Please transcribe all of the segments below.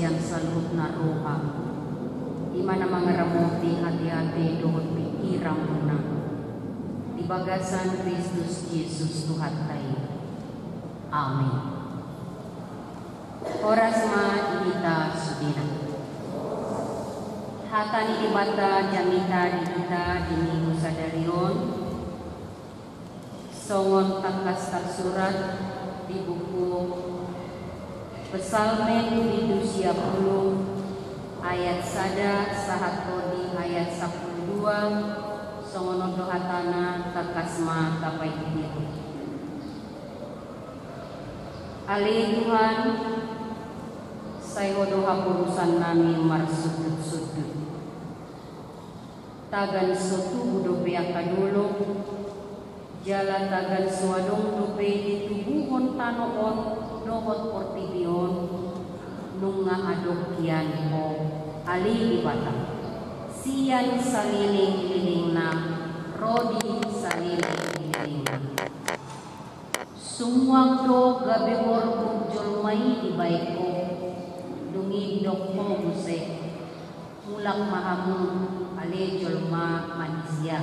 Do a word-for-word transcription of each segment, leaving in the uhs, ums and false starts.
sian saluhutna roha, i ma na mangaramoti ateate dohot pingkiranmuna, di bagasan Kristus Jesus Tuhanta i. Amin. Horas ma di hita sudena. Hata ni Debata jamita di hita di Minggu sadari on, songon tangkas tarsurat di buku Psalmen bindu sia pulu, ayat sada sahat tu di ayat sampulu dua, songon on do hatana, tangkas ma tapaihut. Ale Tuhan, sai Ho do haporusannami marsundut-sundut. Tagan so tubu dope angka dolok, jala tagan so adong dope ditubuhon tano on dohot portibi on, nunga adong hian Ho, ale Debata, sian saleleng-lelengna ro di saleleng-lelengna. Sumuang do gabe horbo jolma i dibahen Ho, dung i didok Ho muse, mulak ma hamu, ale jolma manisia.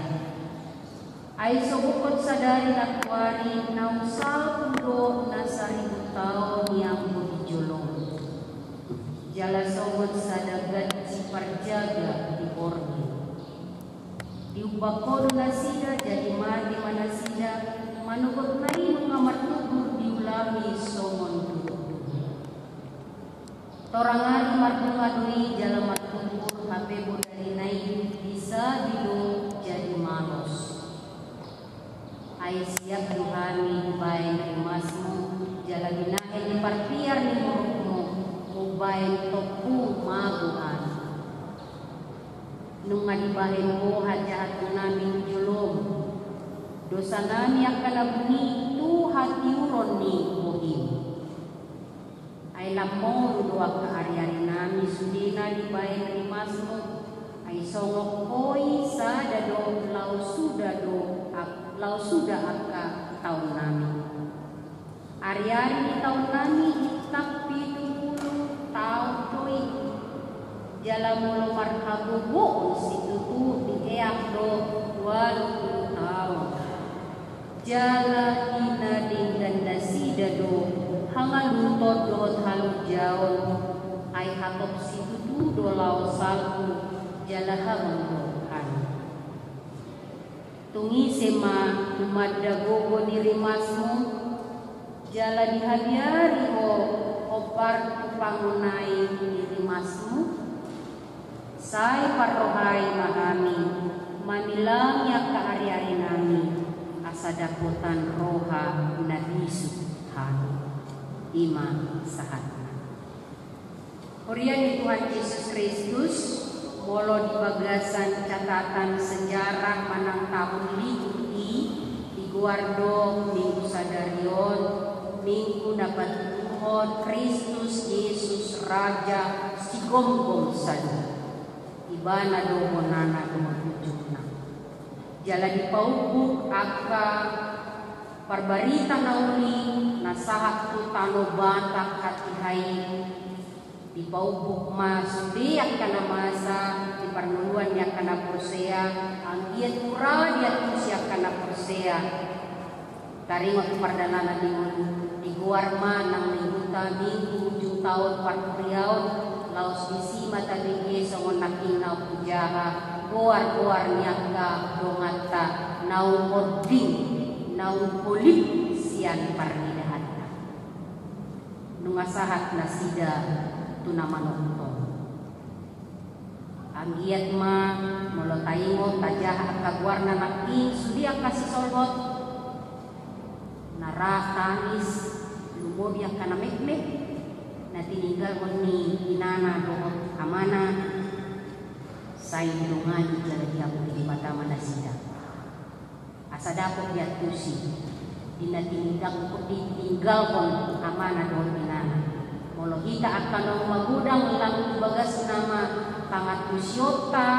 Ai so bungkot sadari nantuari, naung salpu do na saribu taon ni anggo di jolom. Jala songon sada gansi parjaga di borngin. Diumbak Ho do nasida, jadi mate ma nasida, manogot na i nunga martumbur diulami songon duhut-duhut. Torang ari mardunga do i jala martumbur, hape bodari na i disabi do jadi malos. Ai siap do hami dibahen rimasmu, jala binahen di parpiar ni murukmu, umbahen tompu mago hami. Nunga dibahen Ho hajahaton nami tu jolom, dosa nami angka na buni tu hatiuron ni bohim. Ai lam moru do angka ari-ari nami sudena dibahen rimasmu, ai songon Ho i sada do, laos suda do, ap-, laos suda angka taon nami. Ari-ari ni taon nami intap pitu pulu taon do i. Jala molo marhagogoon situtu dieak do ualu pulu taon. Jala di na denggan nasida do hangaluton dohot halunjaon, ai hatop situtu do laos salpu jala harondo hami. Tung ise ma tumanda gogo ni rimasmu, jala dihabiari Ho hombar tu pangonai ni rimasmu? Sai parrohai ma hami mamilangi angka ari-ari nami, asa dapotan roha na bisuk hami. I ma sahatna. Huria ni Tuhan Jesus Kristus, molo di bagasan catatan sejarah manang tahun ligu i, digoar do minggu sadari on, minggu na patuduhon Kristus Jesus Raja Sigomgom Saluhut. Ibana do bonana dohot ujungna. Jala dipaumbuk angka parbarita na uli na sahat tu tano Batak hatiha i. Dipaumbuk ma sude angka na masa di parngoluan ni angka na porsea, anggiat ura diantusi angka na porsea. Taringot tu pardalanan ni ngolu, digoar ma nang mingguta minggu ujung taon parhuriaon, laos disi ma tabege songon nangkin na umhujaha goar-goar ni angka donganta naung hording, naung holip sian parnidaanta. Nunga sahat nasida tu na manongtong. Anggiat ma molo taingot tajaha angka goarna nangkin, sude angka sisolhot na ra tangis, lumobi angka na metmet na tininggalhon ni inana dohot amana, sai didongani jala diampuni Debata ma nasida. Asa dapot diantusi di na tininggal-, ditinggalhon amana dohot inana. Molo hita angka naung magodang, lam tu bagasna ma pangantusionta,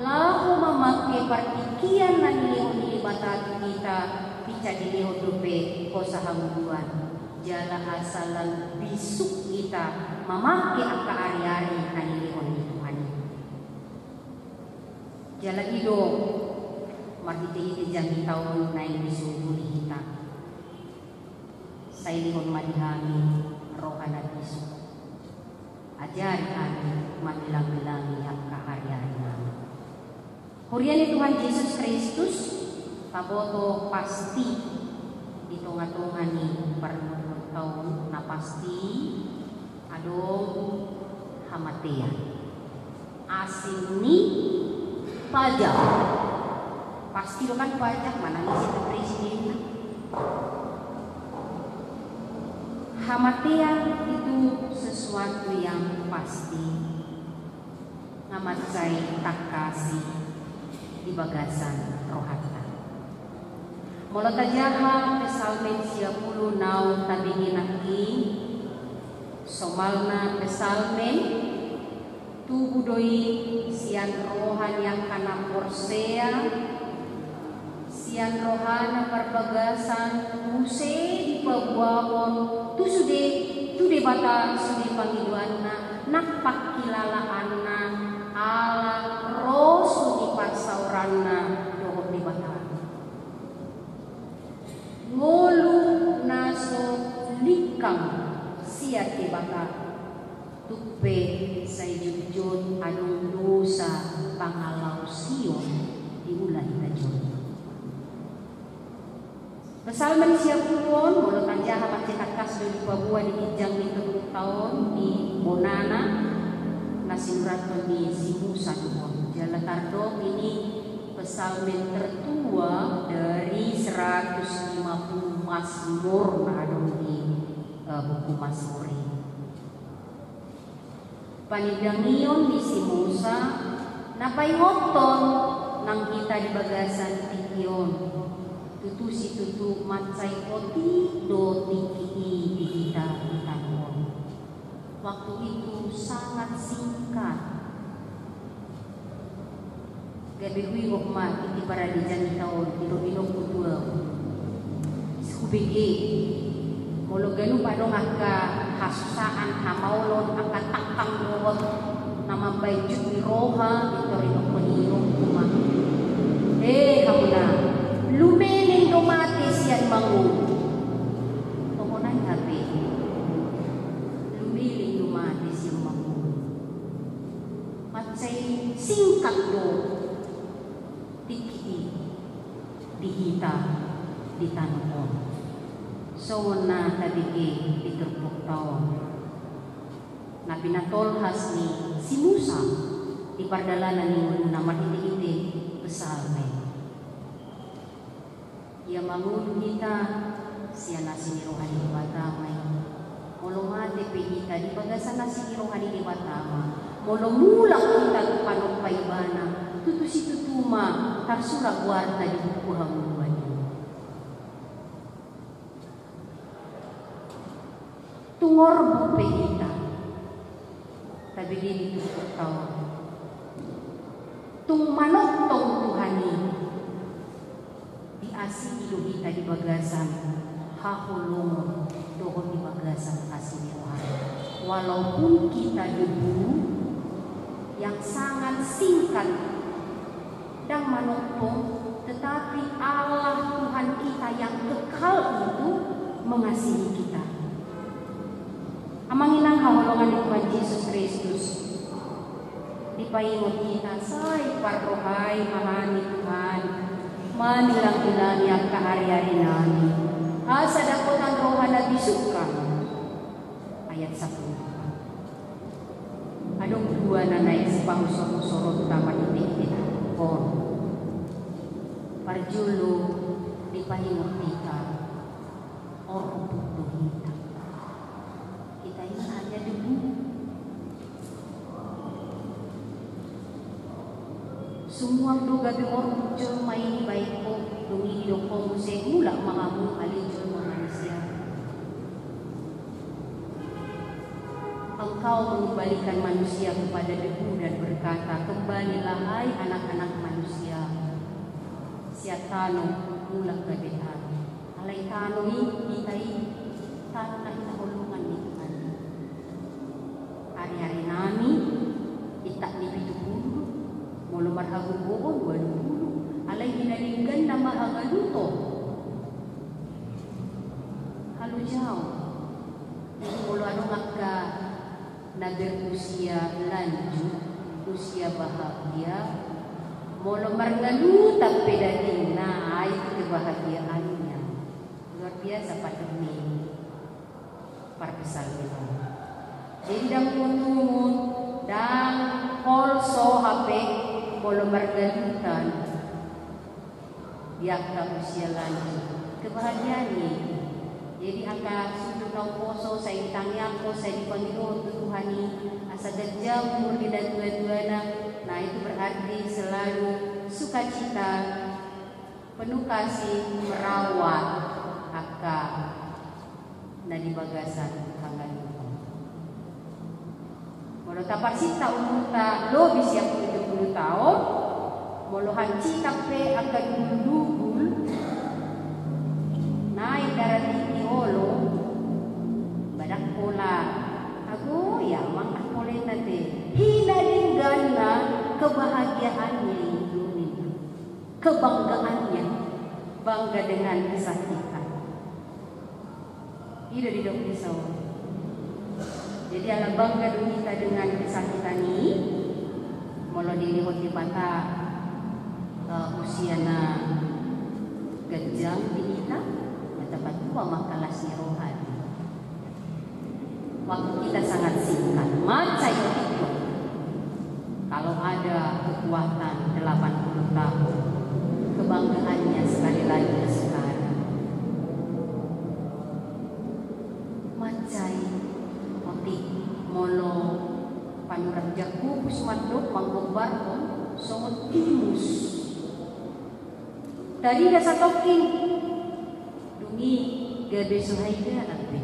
laho mamangke partingkian na nilehon ni Debata tu hita, pica dilehon dope hosa hangoluan. Jala asa lam bisuk hita mamangke angka ari-ari na nilehon ni Tuhan i. Jala i do marhite-hite jamita on naeng disungkuli hita. Sai lehon ma di hami roha na bisuk. Ajari hami mamilang-milangi angka ari-ari nami. Huria ni Tuhan Jesus Kristus, taboto pasti di tonga-tonga ni parngoluonta on na pasti adong hamatean. Asing ni pajak. Pasti do kan pajak, manang ise tu presidenna. Hamatean itu sesuatu yang pasti. Nga mansai tangkas i di bagasan rohanta. Molo tajaha Psalmen sia pulu naung tabege nangkin, somalna Psalmen, tubu do i sian roha ni angka na porsea, sian rohana parbagasan muse dipaboahon tu sude, tu Debata sude pangidoanna nang pangkilalaanna ala ro sude parsaoranna dohot Debata. Ngolu na so lingkang sian Debata. Tung pe sai jotjot adong dosa pangalaosion diula hita jolo. Psalmen sia pulu on, molo tajaha mansai tangkas do dipaboa di ginjang ni toruhonta on di bonana, na sinurathon ni si Musa do on. Jala tardok i Psalmen tertua dari seratus lima puluh Mazmur na adong di, eh, buku Mazmur i. Panindangion ni si Musa na paingothon nang hita di bagasan tingki on. Tutu situtu mansai otik do tingki i di hita di tano on. Waktu itu sangat singkat. Gabe huingot ma tingki parade jamita on, didok-didok tu ahu. Hubege, molo ganup adong angka hasusaan, hamaolon, angka tangkang dohot na mambahen jut ni roha, pintor idokkon i ma. Eh, hamuna, lumeleng do mate sian mangolu. Tongon ai hape. Lumeleng do mate sian mangolu. Mansai singkat do tingki i di hita di tano on. Songon na tabege di turpukta on. Na pinatolhas ni si Musa di pardalanan ni ngoluna marhite-hite Psalmen. Ia mangolu hita sian asi ni roha ni Debata ma i. Molo mate pe hita di bagasan asi ni roha ni Debata ma. Molo mulak hita tu panompa Ibana, tutu situtu ma tarsurat goarta di buku hangoluan i. Tung orbuk pe hita, tabege di turpukta on. Tung manongtong Tuhan i, diasing do hita di bagasan haholongon dohot di bagasan asi ni roha. Walaupun kita debu yang sangat singkat Ndang manongtong, tetapi Allah Tuhan kita yang kekal itu mengasihi kita. Amang inang haholongan ni Tuhan Jesus Kristus, dipaingot hita sai parrohai ma hami Tuhan, mamilang-milangi angka ari-ari nami. Asa dapotan roha na bisuk hami. Ayat sampulu. Adong dua na naeng sipahusorhusoronta marhite-hite turpuk on. Parjolo dipaingot hita, orbuk do hita. Hita i hanya debu. Sumuang do gabe orbuk jolma i dibaen ho, dung i didok ho muse, mulak ma hamu ale jolma manusia. Engkau mengembalikan manusia kepada debu dan berkata, "Kembalilah, hai anak-anak manusia, sian tano mulak gabe tano." Alai tano i, hita i, tano na hinaholongan ni Tuhan. Ari-ari nami, intak ni pitu pulu, molo marhagogoon ualu pulu, alai hinadengganna ma hagaluton. Halojaon. Jadi molo adong angka na berusia lanjut, usia bahagia, molo marngalutan pe dagingna, ai kebahagiaannya. Luar biasa padanna. Parpsalmen on. Jadi ndang mungut-mungut, ndang holso hape molo marngalutan di angka usia lanjut. Kebahagiaan i. Jadi angka suhut na umposo, sai ditangiangkon, sai dipangidohon tu Tuhan i, asa ganjang umur ni natua-tuana, nah itu berarti selalu sukacita, penuh kasih merawat angka na di bagasan hagaluton. Molo taparsinta umurta lobi sian pitu pulu taon, molo hansit pe angka dugul-dugul, naek darah tinggi olo, badak pola, ago ia mangkak pola inna te, hinadengganna kebahagiaannya itu ninna. Kebanggaannya, bangga dengan kisah kita. I do didok di son. Jadi ala bangga do hita dengan kisah kita ni, molo dilehon Debata, eh, usia na ganjang di hita, na tapatua ma angka las ni roha. Waktu kita sangat singkat. Mansai otik do. Kalau ada kekuatan delapan puluh tahun, kebanggaannya sekali lagi sekarang. Mansai otik. Molo panurat Jakobus mandok, manggombarhon songon timus. Tarida satongkin, dung i gabe so haigalan be.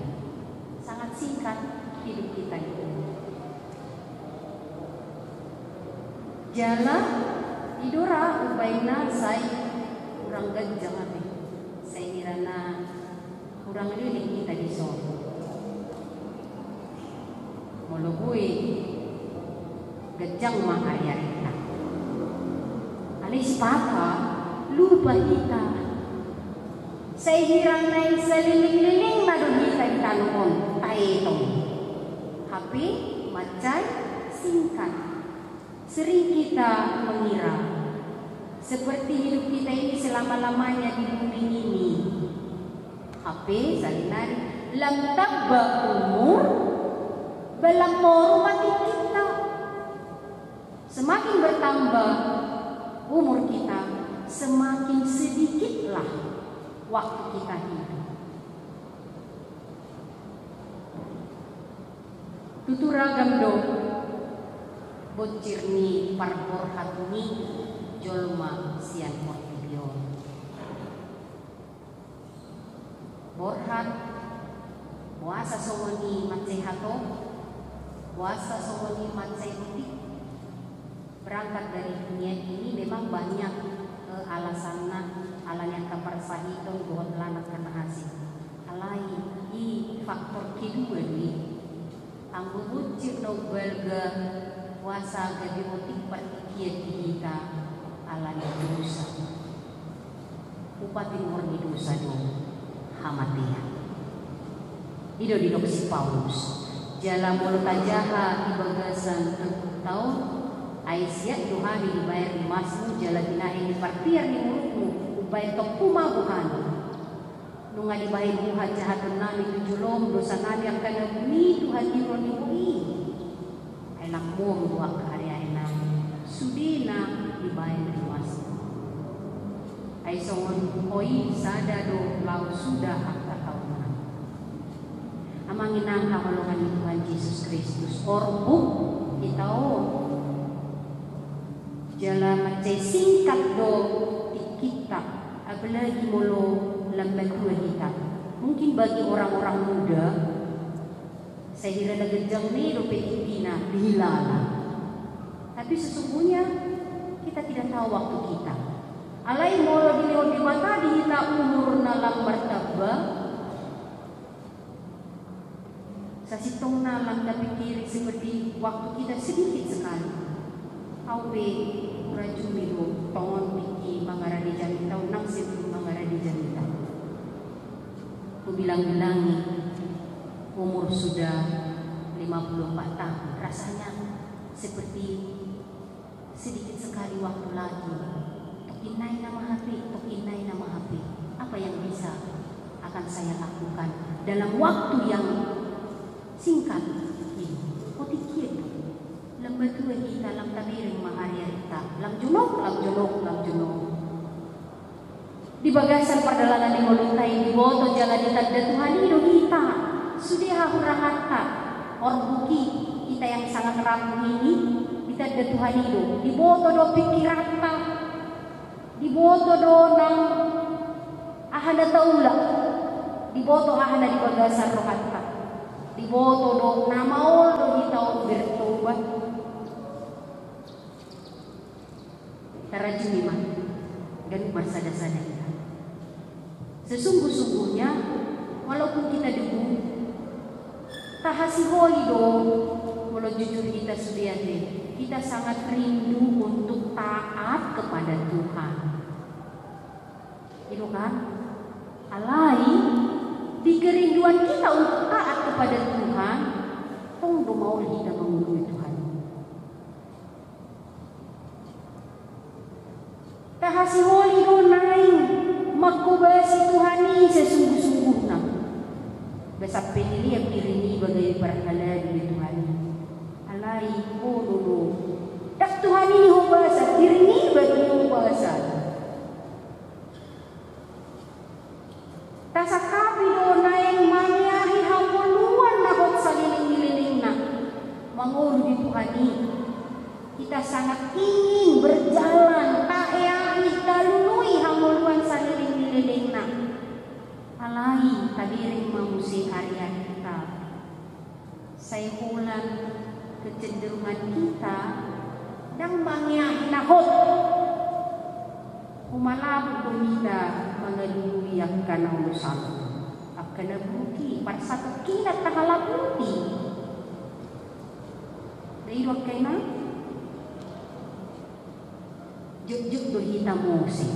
Sangat singkat hidup kita ini. Jala i do ra umbahen na sai hurang ganjang hape, sai hira na hurang leleng hita dison. Molo boi, ganjang ma ari-arita. Alai sipata lupa hita. Sai hira naeng saleleng-lelengna do hita di tano on taetong. Hape mansai singkat. Sering kita mengira seperti hidup kita ini selama-lamanya di bumi ini. Hape saonari, lam tamba umur, ba lam moru ma tingkita. Semakin bertambah umur kita, semakin sedikitlah waktu kita hidup. Tutu ragam do bonsir ni parborhat ni jolma sian portibi on. Borhat, boasa songon i mansai hatop, boasa songon i mansai otik. Berangkat dari dunia ini memang banyak, eh, alasanna, ala ni angka parsahiton dohot lan angka na asing. Alai i faktor kedua do i. Anggo bonsir na umbalga, boasa gabe otik partingkian di hita ala ni dosa. Upa timor ni dosa do hamatean. I do didok si Paulus. Jala molo tajaha di bagasan turpukta on, ai siat do hami dibahen rimasmu jala binahen ni partiar ni murukmu, umbahen tompu ma goarmu. Nunga dibahen Ho hajahaton nami tu jolom, dosa nami angka na buni tu hatiuron ni Ho i. Ai lam moru do angka ari-ari nami, sudena dibahen rimasmu. Ai songon Ho i sada do laho suda angka taon nami. Amang inang haholongan ni Tuhan Jesus Kristus, orbuk hita on. Jala mansai singkat do tingkinta, apalagi molo lam matua hita. Mungkin bagi orang-orang muda, sai hira na ganjang i dope tingkina dihilala. Tapi sesungguhnya kita tidak tahu waktu kita. Alai molo dilehon Debata di hita umur na lam martamba, Sasintongna lam tapikiri seperti waktu kita sedikit sekali. Au pe hurajumi do tongon tingki mangarade jamita on nang sebelum mangarade jamita. Kubilang-bilangi umur sudah lima puluh empat tahun, rasanya seperti sedikit sekali waktu lagi. Tokin nai nama hape, tokin nai nama hape. Apa yang bisa akan saya lakukan dalam waktu yang singkat ini? Otik i do. Lam matua hita, lam tabereng ma ari-arita. Lam jonok, lam jonok, lam jonok. Di bagasan pardalanan ni ngolunta i diboto jala ditanda Tuhan i do hita. Sude hahuranganta, orbuk i, hita yang sangat rapuh ini, ditanda Tuhan i do. Diboto do pingkiranta, diboto do nang aha na taula, diboto aha na di bagasan rohanta, diboto do na maol do hita on bertobat. Tarajumi ma, ganup marsada-sada hita. Sesungguh-sungguhnya, walaupun kita debu, tahasiholi do, molo jujur hita sude ate, kita sangat rindu untuk taat kepada Tuhan. Gitu kan? Alai, di kerinduan kita untuk taat kepada Tuhan, tong do maol hita mangoloi Tuhan. Tahasiholi do naeng manghobasi Tuhan i sesungguh-sungguhna. Ba sampe nilehon diri niba gabe parhalado ni Tuhan i. Alai, olo do. Ndang Tuhan i nihobasan, diri niba do nihobasan. Tasangkapi do naeng mangeahi hangoluan na hot saleleng ni lelengna. Mangolu di Tuhan i. Kita sangat ingin berjalan, taeahi, talului hangoluan saleleng ni lelengna. Alai, tabereng ma muse ari-arita. Sai holan kecenderungan hita ndang mangeahi na hot. Humalabut do hita mangalului angka na olo sala. Angka na buruk i, parsatongkinan tahalabuti. Dai do angka i na. Jotjot do hita muse.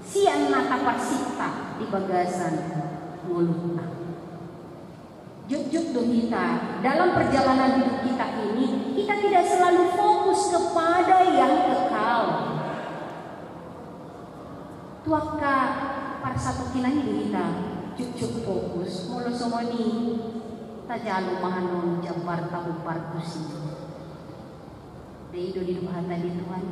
Sian na taparsinta di bagasan ngolunta. Jotjot do hita, dalam perjalanan hidup kita ini, kita tidak selalu fokus kepada yang kekal. Tu angka parsatongkinan i do hita jotjot fokus, molo songon i tajalo ma hanon jambar tahu partusi. Dai do didok hata ni Tuhan.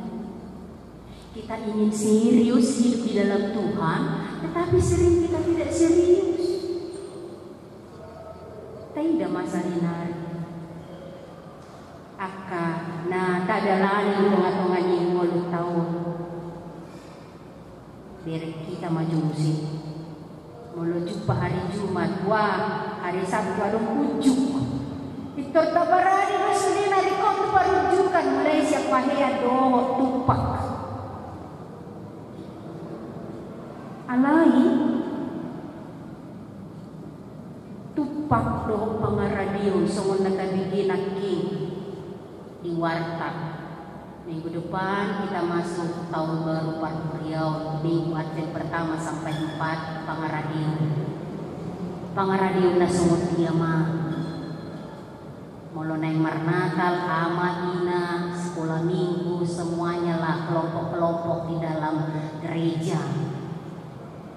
Kita ingin serius hidup di dalam Tuhan, tetapi sering kita tidak serius. Taida ma sarinari angka na tadalani di tonga-tonga ni ngolunta on. Bereng hita ma jo muse. Molo jumpa hari Jumat, wah, hari Sabtu adong unjuk. Pintor taparade do sude na ringkot tu parunjukan, mulai sian pahean dohot tumpak. Alai, tumpak dohot pangaradeon songon na tabege nangkin di warta. Minggu depan kita masuk tahun baru Parhuriaon, minggu Advent pertama sampai empat, pangaradeon. Pangaradeon na songon dia ma. Molo naeng marnatal, ama, ina, sekolah minggu, semuanya lah kelompok-kelompok di dalam gereja.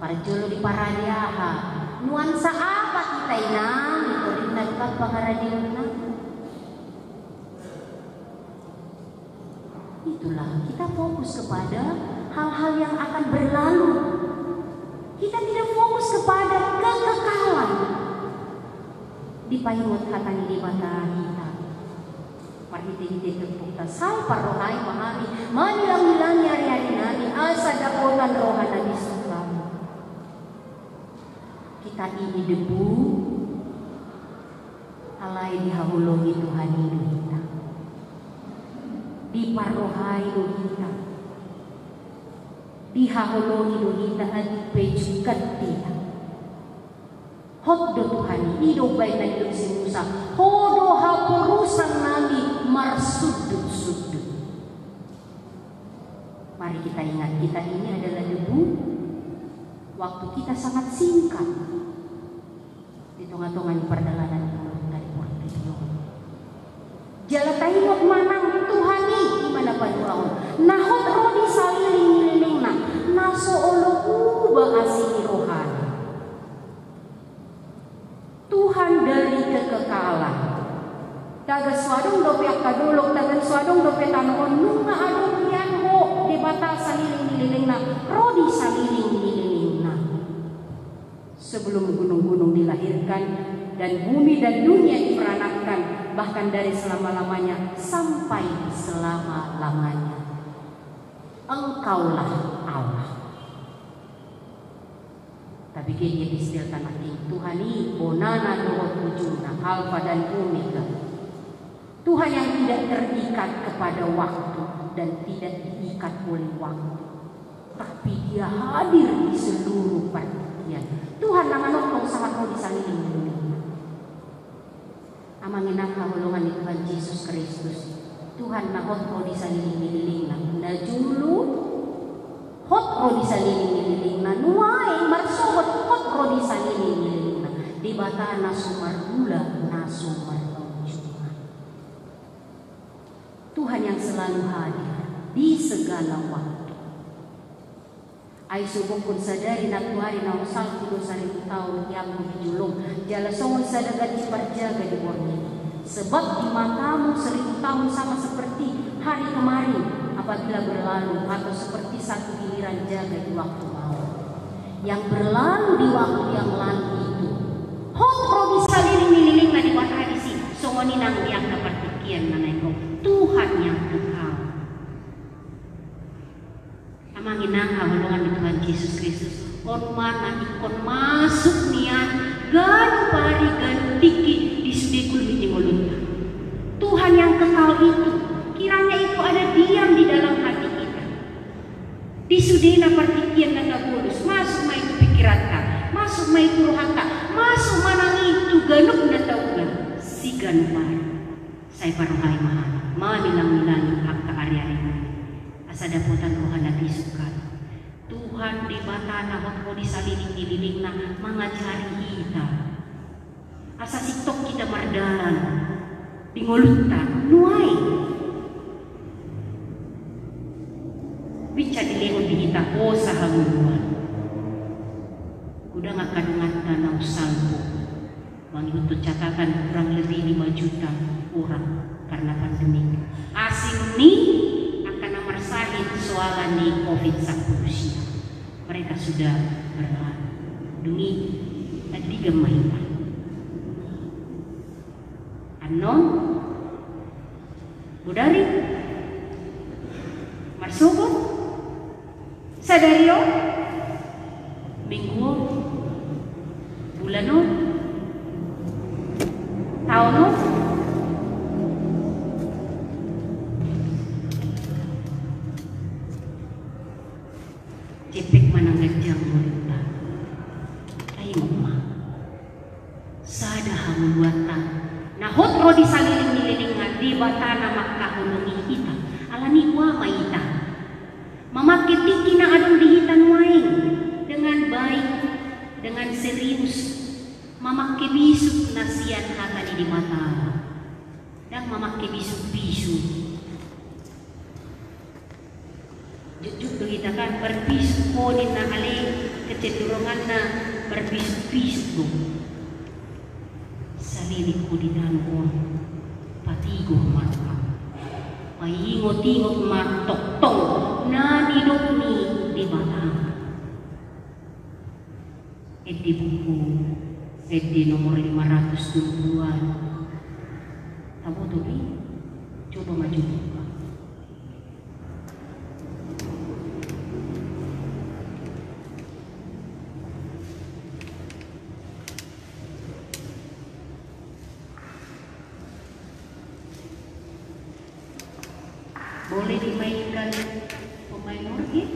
Parjolo diparade aha? Nuansa apa hita, Inang? Itu ringan kan pangaradeonna. Itulah, kita fokus kepada hal-hal yang akan berlalu. Kita tidak fokus kepada kekekalan. Dipaingot hata ni Debata hita. Marhite-hite turpukta, sai parrohai ma hami, mamilang-milangi ari-ari nami, asa dapotan roha na bisuk hami. Hita ini debu, alai dihaholongi Tuhan i do hita. Diparrohai do hita. Dihaholongi do hita atik pe jungkat hita. Hot do Tuhan i, i do umbahen na didok si Musa, ho do haporusan nami marsundut-sundut. Mari kita ingat, kita ini adalah debu, waktu kita sangat singkat di tonga-tonga ni pardalanan ni ngolunta di portibi on. Jala taingot ma nang Tuhan i, i ma na paduahon, na hot ro di saliling ni lelengna, na so olo uba asi ni rohana. Tuhan dari kekekalan. Tagan so adong dope angka dolok, tagan so adong dope tano on, nunga adong nian ho Debata saliling ni lelengna, ro di saliling ni lelengna. Sebelum gunung-gunung dilahirkan dan bumi dan dunia diperanakkan, bahkan dari selama-lamanya sampai selama-lamanya. Engkaulah Allah. Tapi dia di setir tanah tinggi. Tuhan i bonana dohot ujungna, Alfa dan Omega. Tuhan yang tidak terikat kepada waktu dan tidak diikat oleh waktu, tapi Dia hadir di seluruh partingkian. Tuhan na manongtong sahat ro di saliling ni lelengna. Amang inang haholongan ni Tuhan Jesus Kristus, Tuhan na hot ro di saliling ni lelengna, na jolo hot ro di saliling ni lelengna, nuaeng marsogot hot ro di saliling ni lelengna, Debata na so marmula, na so marujung. Tuhan yang selalu hadir di segala waktu. Ai so bokkon sadari nantoari naung salpu do saribu taon ianggo di jolom, jala songon sada ganti parjaga di borngin i. Sebab di matamu seribu tahun sama seperti hari kemarin apabila berlalu, atau seperti satu giliran jaga di waktu malam. Yang berlalu di waktu yang lalu itu, hot ro di saliling ni lelengna, Debata disi, songon i nang di angka partingkian na naeng ro, Tuhan yang kekal. Amang inang haholongan ni Tuhan Jesus Kristus, on ma na ingkon masuk nian ganup ari ganup tingki di sude gulmit ni ngolunta. Tuhan yang kekal itu, kiranya itu ada diam di dalam hati kita. Di sudena partingkian na tabolus, masuk ma i tu pingkiranta, masuk ma i tu rohanta, masuk ma nang i tu ganup na taula siganup ari. Sai parohai ma hami, mamilang-milangi angka ari-ari nami, asa dapotan roha na bisuk hami. Tuhan Debata na hot ro di saliling ni lelengna mangajari hita, asa sintong hita mardalan di ngolunta nuaeng. Binsa dilehon di hita hosa hangoluan. Godang angka donganta naung salpu. Mangihuthon catatan, kurang lebih lima juta orang karena pandemi. Asing ni angka na marsahit soal ni covid sampulu sia. Mereka sudah berlalu. Dung i, andigan ma hita. Annon, bodari, marsogot, sadari on, minggu on, bulan on, taon on. Jempek ma nang ganjang ngolunta. Taingot ma. Sada hangoluanta na hot ro di saliling ni lelengna, Debata na mangkaholongi hita. Alani i boha ma hita mamangke tingki na adong di hita nuaeng dengan baik, dengan serius, mamangke bisuk na sian hata ni Debata. Ndang mamangke bisuk-bisuk. Jotjot do hita kan marbisuk, ho ninna, ale kecenderunganna marbisuk-bisuk do. Saleleng ho di tano on, patigor ma roham, paingot-ingot ma tongtong na nidok ni Debata. Ende buku, ende nomor lima ratus dua puluh an. Taboto i, coba maju. Boleh dimainkan pemain organ?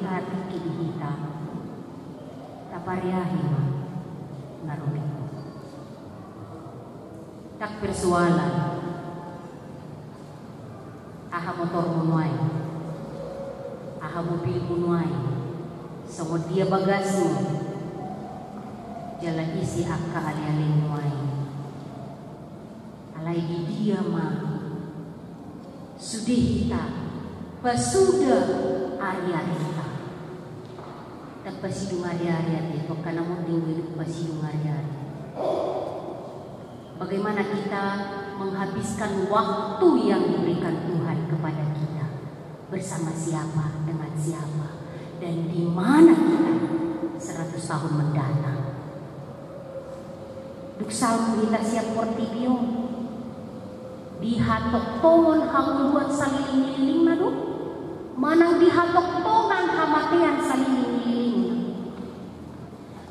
Hati di hita, tapariahi ma na rodi. Ndang persoalan aha motormu nuaeng, aha mobilmu nuaeng, songon dia bagasmu, jala ise angka alealemu nuaeng. Alai di dia ma sude hita pasuda ariarita? Ndang pasidung ariari ate, tu angka na monding do i dung pasidung ariari. Bagaimana kita menghabiskan waktu yang diberikan Tuhan kepada kita? Bersama siapa, dengan siapa, dan di mana kita seratus tahun mendatang? Dung salpu hita sian portibi on, di hatongtongon hangoluan saleleng ni lelengna do, manang di hatongtongan hamatean saleleng ni lelengna?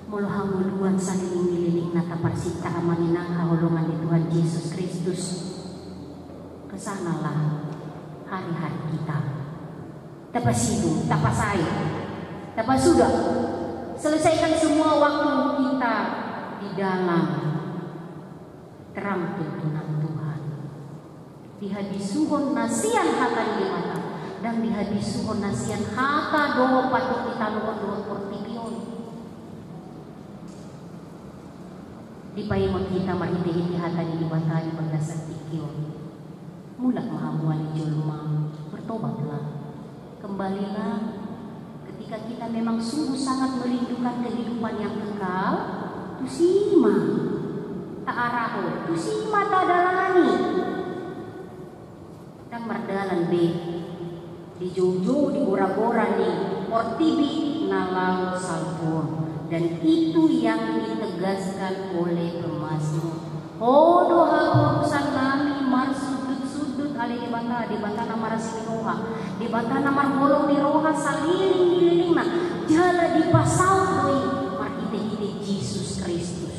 Molo hangoluan saleleng ni lelengna taparsinta, amang inang haholongan ni Tuhan Jesus Kristus, kesanalah hari-hari kita. Tapasidung, tapasae, tapasuda. Selesaikan semua waktu kita di dalam terang tuntunan Tuhan. Di habisuhon na sian hata ni Debata, ndang di habisuhon na sian hata dohot pandok ni tano on dohot portibi on. Dipaingot hita marhitehite hata ni Debata di bagasan tingki on. Mulak ma hamu ale jolma, bertobatlah. Kembalilah. Ketika kita memang sungguh sangat merindukan kehidupan yang kekal, tusi ma taarahon, tusi ma tadalani. Ndang mardalan be di joujou, di goragora ni portibi na laho salpu on. Dan itu yang ditegaskan oleh pemazmur. Ho do haporusan nami marsundut-sundut ale Debata, Debata na marasi ni roha, Debata na marholong ni roha saleleng ni lelengna, jala dipasaut do i marhitehite Jesus Kristus.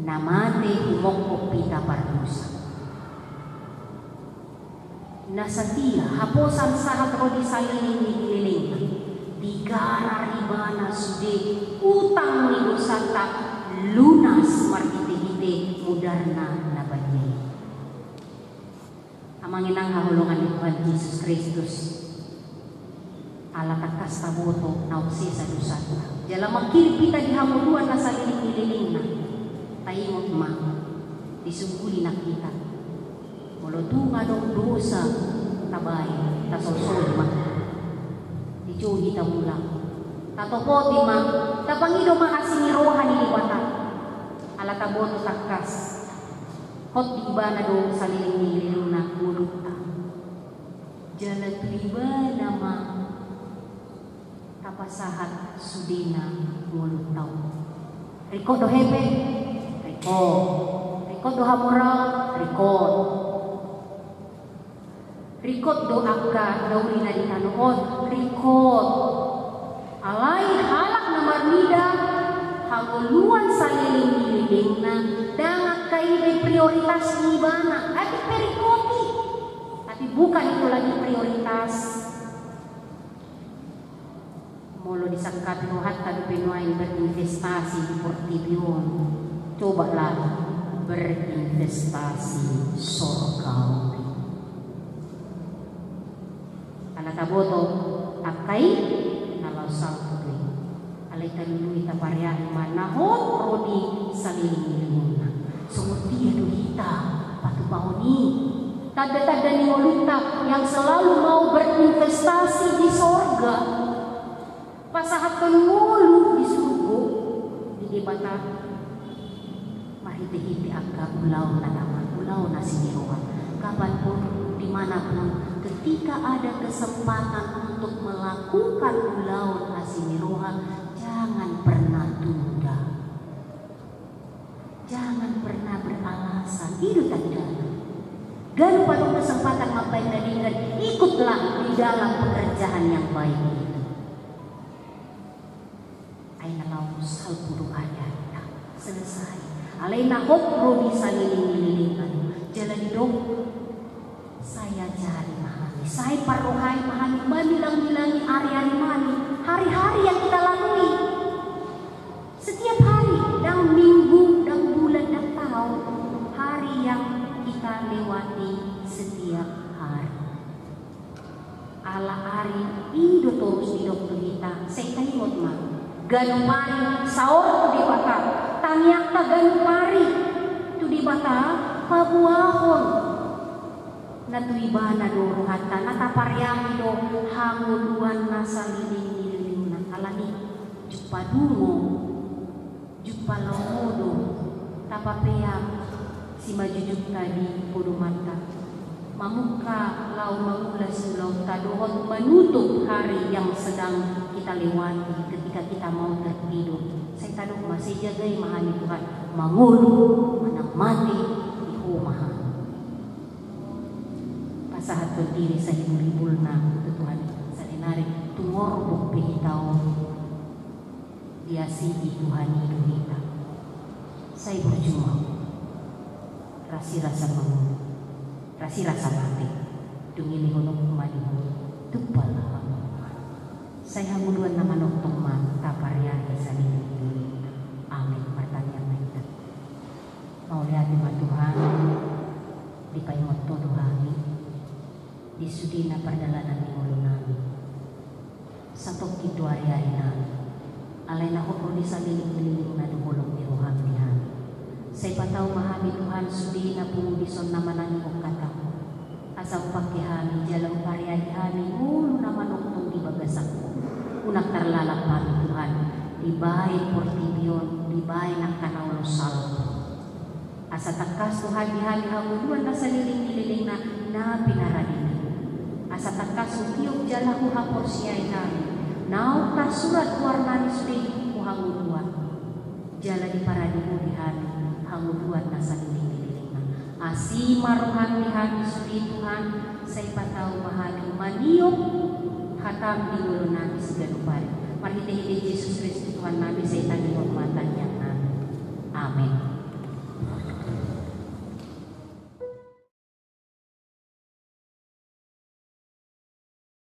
Na mate humongkop hita pardosa. Na satia, haposan sahat ro di saleleng ni lelengna, digarar ibana sude utang ni dosanta lunas marhitehite mudarna na badia i. Amang inang haholongan ni Tuhan Jesus Kristus, ala tangkas taboto naung sesa dosanta, jala manghirim hita di hangoluan na saleleng ni lelengna, taingot ma, disungkuli nang hita. Molo tung adong dosa tabaen, tasolsoli ma. Dijou hita mulak. Tatopoti ma, tapangido ma asi ni roha ni Debata. Ala taboto tangkas, hot di ibana do saleleng ni lelengna ngolunta. Jala tu ibana ma tapasahat sudena ngolunta on. Ringkot do hepe? Ringkot. Ringkot do hamoraon? Ringkot. Ringkot do angka dauri na di tano on? Ringkot. Alai halak na marnida hangoluan saleleng ni lelengna, ndang angka i be prioritas ni ibana. Atik pe ringkot i, tapi bukan itu lagi prioritas. Molo disangkapi rohanta dope nuaeng berinvestasi di portibi on, cobalah berinvestasi sorgawi. Ala taboto angka i na laho salpu do i. Alai talului, tapariahi ma na hot ro di saleleng ni lelengna. Songon dia do hita patupaon i? Tanda-tanda ni ngolunta yang selalu mau berinvestasi di sorga, pasahathon ngolu di surgo, di Debata, marhitehite angka ulaon na damang, ulaon asi ni roha. Kapanpun, dimanapun, ketika ada kesempatan untuk melakukan ulaon asi ni roha, jangan pernah tunda. Jangan pernah beralasan. I do tandana. Ganup adong kesempatan mambaen na denggan, ikutlah di dalam pekerjaan yang baik itu. Ai na laho salpu do ari-arita. Selesai. Alai na hot ro di saleleng ni lelengna do. Jala didok, Sai ajari ma hami, sai parrohai ma hami, mamilang-milangi ari-ari nami, hari-hari yang kita lalui. Setiap hari, dang minggu, dang bulan, dang taon, hari yang kita lewati setiap hari. Ala ari i do torus didok tu hita, sai taingot ma. Ganup ari saor tu Debata, tangiangta ganup ari tu Debata, paboahon na tu Ibana do rohanta, na tapariangi do hangoluan na saleleng ni lelengna. Alani i, jumpa dungo, jumpa laho modom, tapapeak simanjujungta di podomanta. Mamungka laho mangula siulaonta dohot manutup hari yang sedang kita lewati ketika kita mau tertidur. Sai tadok ma, sai jagai ma hami Tuhan, mangolu manang mate di Ho ma hami. Pasahathon diri sahibul-hibulna tu Tuhan i, saonari tung orbuk pe hita on, diasigi Tuhan i do hita. Sai burju ma ho, rasirasa mangolu, rasirasa mate, dung i lehononku ma di ho, tumpal hamu. Sai hangoluan na manongtong ma tapariangi saleleng ni lelengna. Amen. Martangiang ma hita. Mauliate ma Tuhan, dipaingot Ho do hami di sudena pardalanan ni ngolunami. Satongkin do ari-arinami, alai na hot ro di saleleng ni lelengna do holong ni roham di hami. Sai patau ma hami Tuhan, sudena pungu dison na manangihon hatam, asa hupangke hami jala hupariangi hami ngolu na manongtong di bagasan. Unang tarlalap hami Tuhan, dibaen portibi on, dibaen angka na ulos salpu. Asa tangkas Tuhan di hami hangoluan na saleleng ni lelengna na pinarademi. Asa tangkas hutiop jala huhaporseai hami naung tarsurat goarnami sude di buku hangoluan. Jala diparade Ho di hami hangoluan na saleleng ni lelengna. Asi ma roham di hami sude Tuhan, sai patau ma hami maniop hatam di ngolunami siganup ari. Marhite-hite Jesus Kristus Tuhannami sai taringot ma tangiangnami. Amen.